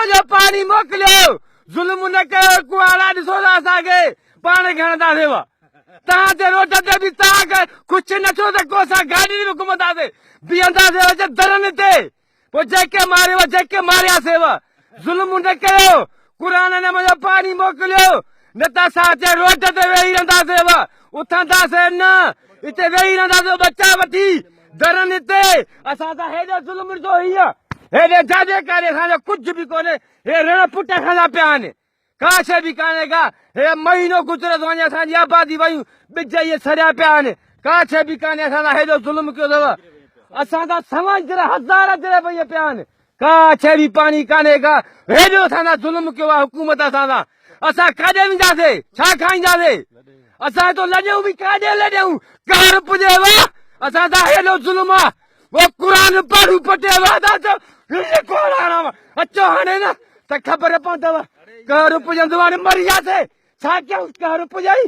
منهنجو پاڻي موڪليو. ظلم نه ڪيو ڪهاڙا ڏسو ته اسان کي پاڻ کي هڻنداسين وا. توهان تي روڊ تي به توهان کي خوش نه ٿيو ته ڪو اسان گاڏين ۾ گهمنداسين بيهنداسين اچي درن تي پوء جيڪي ماريو جيڪي مارياسين وا. ظلم نه ڪيو قرآن نه منهنجو پاڻي موڪليو نه ته اسان اچي روڊ تي ويهي رهنداسين وا. اٿنداسين نه اتي ويهي رهنداسين ٻچا وٺي درن تي اسان سان هيڏو ظلم ڏسو هيء هيڏي جاڏي ڪاڏي اسان جو ڪجهه به ڪونهي هي رڻ پٽ اسان جا پيا آهن ڪا شيء به ڪانهي ڪا هي مهينو گذري ٿو وڃي اسان جي آبادي ويون ٻج اهي سڙيا پيا آهن ڪا شيء به ڪانهي اسان سان هيڏو ظلم ڪيو اٿو اسان سان سوين جري هزار جري وئي پيا آهن ڪا شيء به پاڻي ڪانهي ڪا هيڏو اسان سان ظلم ڪيو آهي حڪومت اسان سان اسان ڪاڏي وينداسي ڇا کائينداسي اسان تو لڏيون به ڪاڏي لڏيون ڪار پڄي وا اسان سان هيڏو ظلم آ او قرآن پاڙو پٽي وا تا چو هي ڪوڙ آڻا اچو هاڻي نه ته خبر پوندو ڪار پڄندو هاڻي مري وياسي ڇا ڪيون ڪار پڄائي.